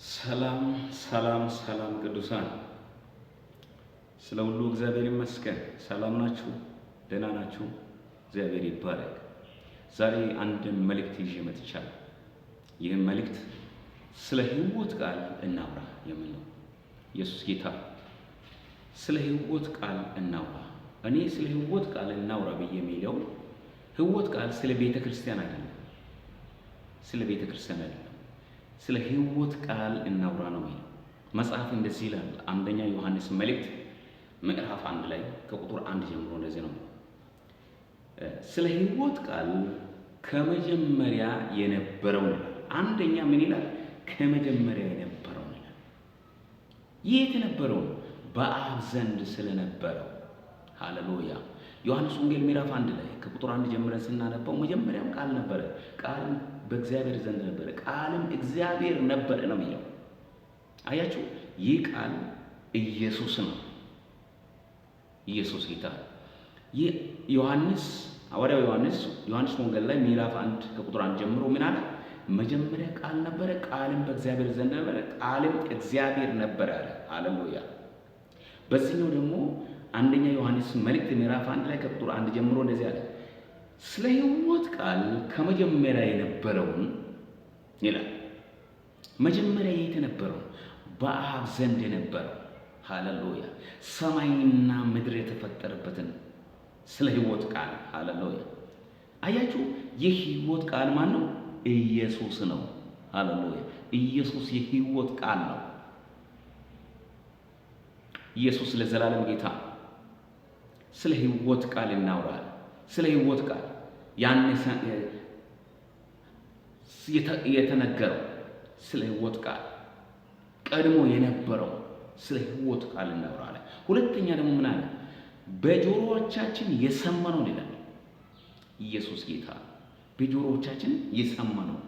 ሰላም ሰላም ሰላም ቅዱሳን፣ ስለ ሁሉ እግዚአብሔር ይመስገን። ሰላም ናችሁ? ደህና ናችሁ? እግዚአብሔር ይባረክ። ዛሬ አንድ መልእክት ይዤ መጥቻለሁ። ይህም መልእክት ስለ ሕይወት ቃል እናውራ የሚል ነው። ኢየሱስ ጌታ። ስለ ሕይወት ቃል እናውራ። እኔ ስለ ሕይወት ቃል እናውራ ብዬ የሚለው ሕይወት ቃል ስለ ቤተ ክርስቲያን አይደለም። ስለ ቤተ ክርስቲያን አይደለም። ስለ ሕይወት ቃል እናውራ ነው የሚለው መጽሐፍ። እንደዚህ ይላል። አንደኛ ዮሐንስ መልእክት ምዕራፍ 1 ላይ ከቁጥር 1 ጀምሮ እንደዚህ ነው። ስለ ሕይወት ቃል ከመጀመሪያ የነበረው ይላል። አንደኛ ምን ይላል? ከመጀመሪያ የነበረው ይላል። ይህ የተነበረው በአብ ዘንድ ስለነበረው። ሃሌሉያ። ዮሐንስ ወንጌል ምዕራፍ 1 ላይ ከቁጥር 1 ጀምረን ስናነባው መጀመሪያም ቃል ነበረ፣ ቃልም በእግዚአብሔር ዘንድ ነበረ፣ ቃልም እግዚአብሔር ነበረ ነው የሚለው። አያችሁ፣ ይህ ቃል ኢየሱስ ነው። ኢየሱስ ጌታ። ይህ ዮሐንስ፣ ሐዋርያው ዮሐንስ፣ ዮሐንስ ወንጌል ላይ ምዕራፍ 1 ከቁጥር 1 ጀምሮ ምን አለ? መጀመሪያ ቃል ነበረ፣ ቃልም በእግዚአብሔር ዘንድ ነበረ፣ ቃልም እግዚአብሔር ነበረ አለ። ሃሌሉያ። በዚህኛው ደግሞ አንደኛ ዮሐንስ መልእክት ምዕራፍ 1 ላይ ከቁጥር 1 ጀምሮ እንደዚህ አለ። ስለ ሕይወት ቃል ከመጀመሪያ የነበረውን ይላል። መጀመሪያ የት የነበረው? በአብ ዘንድ የነበረው። ሃሌሉያ። ሰማይና ምድር የተፈጠረበትን ስለ ሕይወት ቃል። ሃሌሉያ። አያችሁ፣ ይህ ሕይወት ቃል ማን ነው? ኢየሱስ ነው። ሃሌሉያ። ኢየሱስ የሕይወት ቃል ነው። ኢየሱስ ለዘላለም ጌታ። ስለ ሕይወት ቃል እናውራለን። ስለ ሕይወት ቃል ያን የተነገረው፣ ስለ ሕይወት ቃል ቀድሞ የነበረው፣ ስለ ሕይወት ቃል እናወራለን። ሁለተኛ ደግሞ ምን አለ? በጆሮዎቻችን የሰማነውን ይላል። ኢየሱስ ጌታ። በጆሮዎቻችን የሰማነው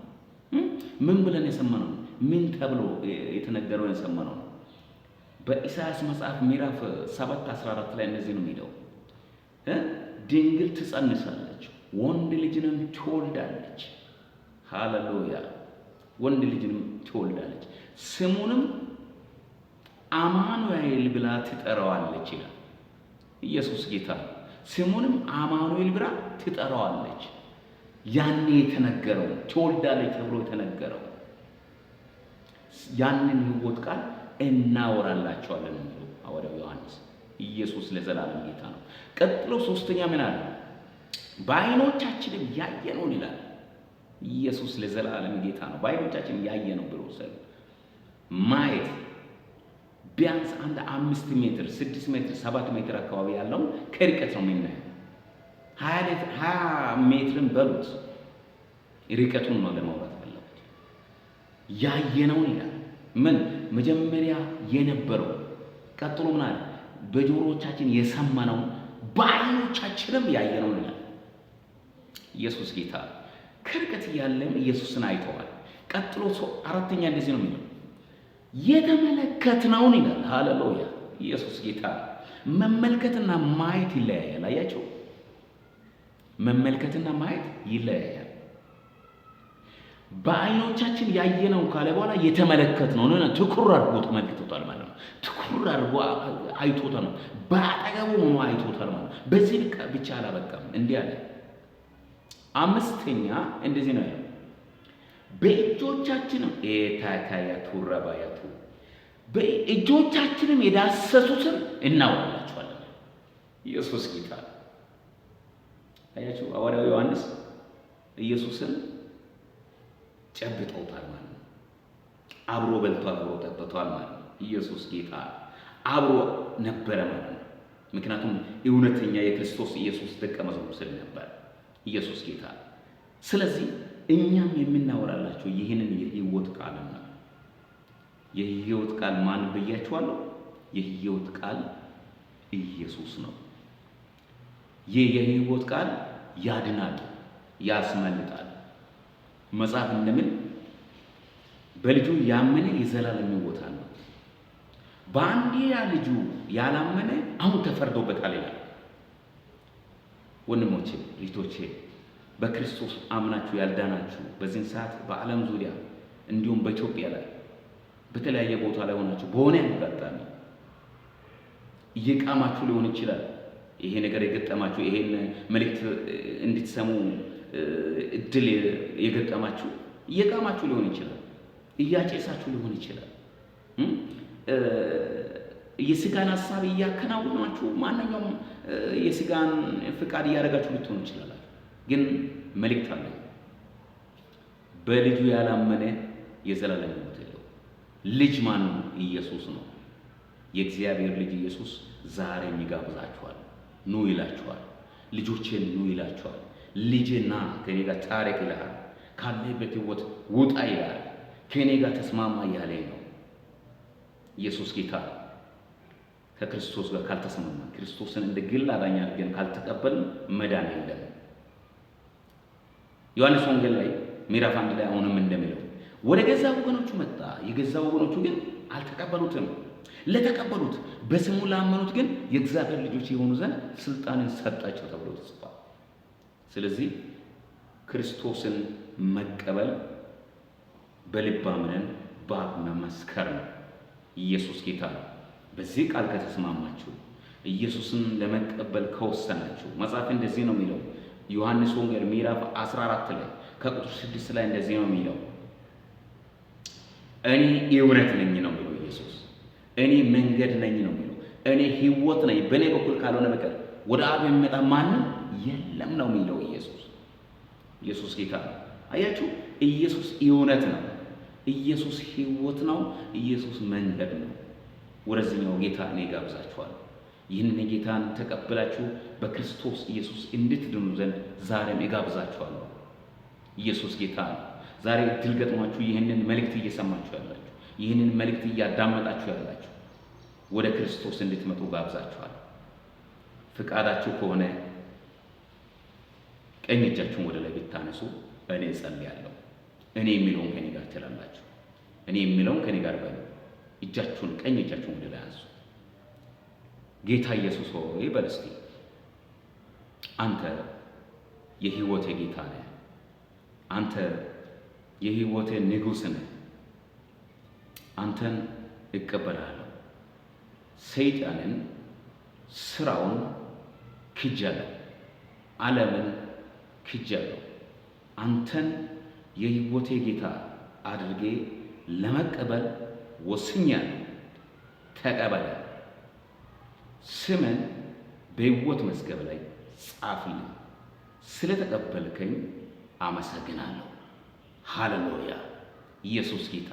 ምን ብለን የሰማነው? ምን ተብሎ የተነገረው የሰማነው? በኢሳያስ መጽሐፍ ምዕራፍ 7 14 ላይ እንደዚህ ነው የሚለው፣ ድንግል ትጸንሳለች፣ ወንድ ልጅንም ትወልዳለች። ሃሌሉያ። ወንድ ልጅንም ትወልዳለች፣ ስሙንም አማኑኤል ብላ ትጠራዋለች ይላል። ኢየሱስ ጌታ። ስሙንም አማኑኤል ብላ ትጠራዋለች። ያኔ የተነገረው፣ ትወልዳለች ተብሎ የተነገረው ያንን ሕይወት ቃል እናወራላቸዋለን የሚለው ሐዋርያው ዮሐንስ። ኢየሱስ ለዘላለም ጌታ ነው። ቀጥሎ ሶስተኛ ምን አለ? በዓይኖቻችንም ያየነውን ይላል። ኢየሱስ ለዘላለም ጌታ ነው። በዓይኖቻችን ያየነው ብሎ ሰው ማየት ቢያንስ አንድ 5 ሜትር፣ 6 ሜትር፣ 7 ሜትር አካባቢ ያለው ከርቀት ነው የምናየው። 20 ሜትርን በሉት፣ ርቀቱን ነው ለማውራት ፈለጉት። ያየነውን ይላል። ምን? መጀመሪያ የነበረው። ቀጥሎ ምን አለ? በጆሮቻችን የሰማነውን፣ በዓይኖቻችንም ያየነውን ይላል። ኢየሱስ ጌታ። ከርቀት እያለም ኢየሱስን አይተዋል። ቀጥሎ ሰው አራተኛ እንደዚህ ነው የሚለው፣ የተመለከትነውን ይላል። ሃሌሉያ። ኢየሱስ ጌታ። መመልከትና ማየት ይለያያል። አያችሁ፣ መመልከትና ማየት ይለያያል። በአይኖቻችን ያየነው ካለ በኋላ የተመለከትነው ነው። ትኩር አድርጎ ተመልክቶታል ማለት ነው። ትኩር አድርጎ አይቶታል ነው። በአጠገቡ ሆኖ አይቶታል ማለት ነው። በዚህ ብቻ አላበቃም። እንዲህ አለ። አምስተኛ እንደዚህ ነው ያለው። በእጆቻችንም ኤታካያቱ ረባያቱ በእጆቻችንም የዳሰሱትን እናወራላችኋለን። ኢየሱስ ጌታ። አያችሁ፣ ሐዋርያው ዮሐንስ ኢየሱስን ጨብጠውታል ማለት ነው። አብሮ በልቷል፣ አብሮ ጠጥቷል ማለት ነው። ኢየሱስ ጌታ። አብሮ ነበረ ማለት ነው። ምክንያቱም እውነተኛ የክርስቶስ ኢየሱስ ደቀ መዝሙር ስለነበር። ኢየሱስ ጌታ። ስለዚህ እኛም የምናወራላችሁ ይህንን የሕይወት ቃል ነው። የሕይወት ቃል ማን ብያችኋለሁ? የሕይወት ቃል ኢየሱስ ነው። ይህ የሕይወት ቃል ያድናል፣ ያስመልጣል። መጽሐፍ እንደምን በልጁ ያመነ የዘላለም ሕይወት አለው፣ በአንድያ ልጁ ያላመነ አሁን ተፈርዶበታል ይላል። ወንድሞቼ፣ እህቶቼ፣ በክርስቶስ አምናችሁ ያልዳናችሁ በዚህን ሰዓት በዓለም ዙሪያ እንዲሁም በኢትዮጵያ ላይ በተለያየ ቦታ ላይ ሆናችሁ በሆነ አጋጣሚ እየቃማችሁ ሊሆን ይችላል። ይሄ ነገር የገጠማችሁ፣ ይሄን መልእክት እንድትሰሙ እድል የገጠማችሁ፣ እየቃማችሁ ሊሆን ይችላል። እያጨሳችሁ ሊሆን ይችላል። የስጋን ሀሳብ እያከናወናችሁ፣ ማንኛውም የስጋን ፍቃድ እያደረጋችሁ ልትሆኑ ይችላላችሁ። ግን መልእክት አለ። በልጁ ያላመነ የዘላለም ሕይወት የለውም። ልጅ ማን ነው? ኢየሱስ ነው። የእግዚአብሔር ልጅ ኢየሱስ ዛሬም ይጋብዛችኋል። ኑ ይላችኋል። ልጆቼን ኑ ይላችኋል። ልጄ ና ከኔ ጋር ታረቅ ይልሃል። ካለህበት ሕይወት ውጣ ይልሃል። ከኔ ጋር ተስማማ እያለኝ ነው። ኢየሱስ ጌታ ነው። ከክርስቶስ ጋር ካልተስማማን፣ ክርስቶስን እንደ ግል አዳኝ አድርገን ካልተቀበልን መዳን የለም። ዮሐንስ ወንጌል ላይ ምዕራፍ 1 ላይ አሁንም እንደሚለው ወደ ገዛ ወገኖቹ መጣ፣ የገዛ ወገኖቹ ግን አልተቀበሉትም። ለተቀበሉት፣ በስሙ ላመኑት ግን የእግዚአብሔር ልጆች የሆኑ ዘንድ ስልጣንን ሰጣቸው ተብሎ ተጽፏል። ስለዚህ ክርስቶስን መቀበል በልብ አምነን በአፍ መመስከር ነው። ኢየሱስ ጌታ ነው። በዚህ ቃል ከተስማማችሁ፣ ኢየሱስን ለመቀበል ከወሰናችሁ፣ መጽሐፍ እንደዚህ ነው የሚለው። ዮሐንስ ወንጌል ምዕራፍ 14 ላይ ከቁጥር 6 ላይ እንደዚህ ነው የሚለው። እኔ እውነት ነኝ ነው የሚለው ኢየሱስ። እኔ መንገድ ነኝ ነው የሚለው። እኔ ሕይወት ነኝ፣ በእኔ በኩል ካልሆነ በቀር ወደ አብ የሚመጣ ማንም የለም ነው የሚለው ኢየሱስ። ኢየሱስ ጌታ ነው። አያችሁ፣ ኢየሱስ እውነት ነው። ኢየሱስ ሕይወት ነው። ኢየሱስ መንገድ ነው። ወደዚህኛው ጌታ እኔ ጋብዛችኋለሁ። ይህንን ጌታን ተቀብላችሁ በክርስቶስ ኢየሱስ እንድትድኑ ዘንድ ዛሬም እጋብዛችኋለሁ። ኢየሱስ ጌታ ነው። ዛሬ እድል ገጥሟችሁ ይህንን መልእክት እየሰማችሁ ያላችሁ፣ ይህንን መልእክት እያዳመጣችሁ ያላችሁ ወደ ክርስቶስ እንድትመጡ ጋብዛችኋለሁ። ፍቃዳችሁ ከሆነ ቀኝ እጃችሁን ወደ ላይ ብታነሱ እኔ እጸልያለሁ። እኔ የሚለውን ከኔ ጋር ትላላችሁ። እኔ የሚለውን ከኔ ጋር በሉ። ቀኝ እጃችሁን ወደ ላይ አንሱ። ጌታ ኢየሱስ ሆይ በል እስቲ። አንተ የህይወቴ ጌታ ነህ። አንተ የህይወቴ ንጉሥ ነህ። አንተን እቀበላለሁ። ሰይጣንን ስራውን ክጃለሁ። ዓለምን ክጃለሁ። አንተን የህይወቴ ጌታ አድርጌ ለመቀበል ወስኛለሁ። ተቀበለ። ስምን በሕይወት መዝገብ ላይ ጻፍልኝ። ስለተቀበልከኝ አመሰግናለሁ። ሃሌሉያ! ኢየሱስ ጌታ።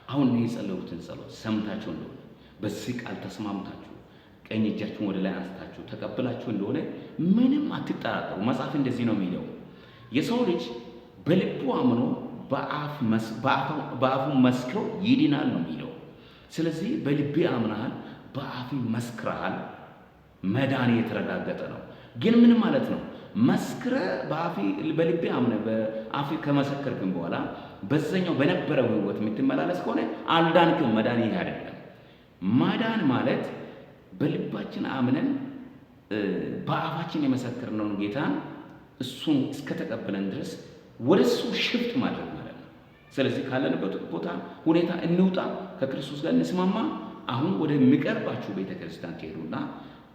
አሁን የጸለዩትን ጸሎት ሰምታችሁ እንደሆነ፣ በዚህ ቃል ተስማምታችሁ ቀኝ እጃችሁን ወደ ላይ አንስታችሁ ተቀብላችሁ እንደሆነ ምንም አትጠራጠሩ። መጽሐፍ እንደዚህ ነው የሚለው፣ የሰው ልጅ በልቡ አምኖ በአፉ መስክሮ ይድናል ነው የሚለው። ስለዚህ በልቤ አምናሃል፣ በአፍ መስክረሃል፣ መዳን የተረጋገጠ ነው። ግን ምን ማለት ነው? መስክረ በልቤ አምነ በአፍ ከመሰከርክም በኋላ በዛኛው በነበረው ህይወት የምትመላለስ ከሆነ አልዳንክም። መዳን ይሄ አይደለም። መዳን ማለት በልባችን አምነን በአፋችን የመሰከርነውን ጌታን እሱን እስከተቀበለን ድረስ ወደ እሱ shift ማድረግ ማለት ነው። ስለዚህ ካለንበት ቦታ ሁኔታ እንውጣ፣ ከክርስቶስ ጋር እንስማማ። አሁን ወደሚቀርባችሁ ቤተ ክርስቲያን ትሄዱና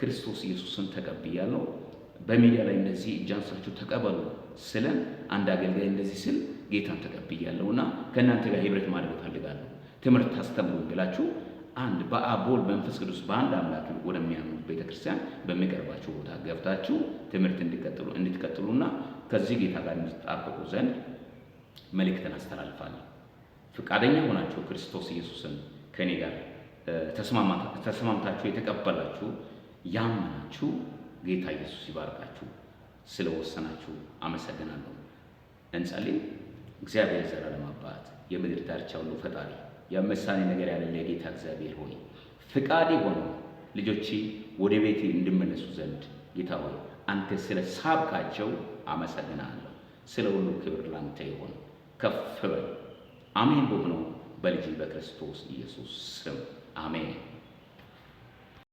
ክርስቶስ ኢየሱስን ተቀብያለሁ፣ በሚዲያ ላይ እንደዚህ እጅ አንሳችሁ ተቀበሉ ስለን አንድ አገልጋይ እንደዚህ ስል ጌታን ተቀብያለሁና ከእናንተ ጋር ህብረት ማድረግ እፈልጋለሁ፣ ትምህርት ታስተምሩ ብላችሁ አንድ በአብ፣ በወልድ፣ በመንፈስ ቅዱስ በአንድ አምላክ ወደሚያምኑ ቤተክርስቲያን በሚቀርባችሁ ቦታ ገብታችሁ ትምህርት እንድትቀጥሉና ከዚህ ጌታ ጋር እንድትጣበቁ ዘንድ መልእክትን አስተላልፋለሁ። ፈቃደኛ ሆናችሁ ክርስቶስ ኢየሱስን ከኔ ጋር ተስማምታችሁ የተቀበላችሁ፣ ያመናችሁ ጌታ ኢየሱስ ይባርካችሁ። ስለወሰናችሁ አመሰግናለሁ። እንጸልይ። እግዚአብሔር የዘላለም አባት፣ የምድር ዳርቻ ሁሉ ፈጣሪ፣ የመሳኔ ነገር ያለ የጌታ እግዚአብሔር ሆይ፣ ፍቃድ ሆነው ልጆቼ ወደ ቤቴ እንዲመለሱ ዘንድ ጌታ ሆይ አንተ ስለ ሳብካቸው አመሰግናለሁ። ስለ ሁሉ ክብር ላንተ ይሁን። ከፍ በል። አሜን። በሆነው በልጅ በክርስቶስ ኢየሱስ ስም አሜን።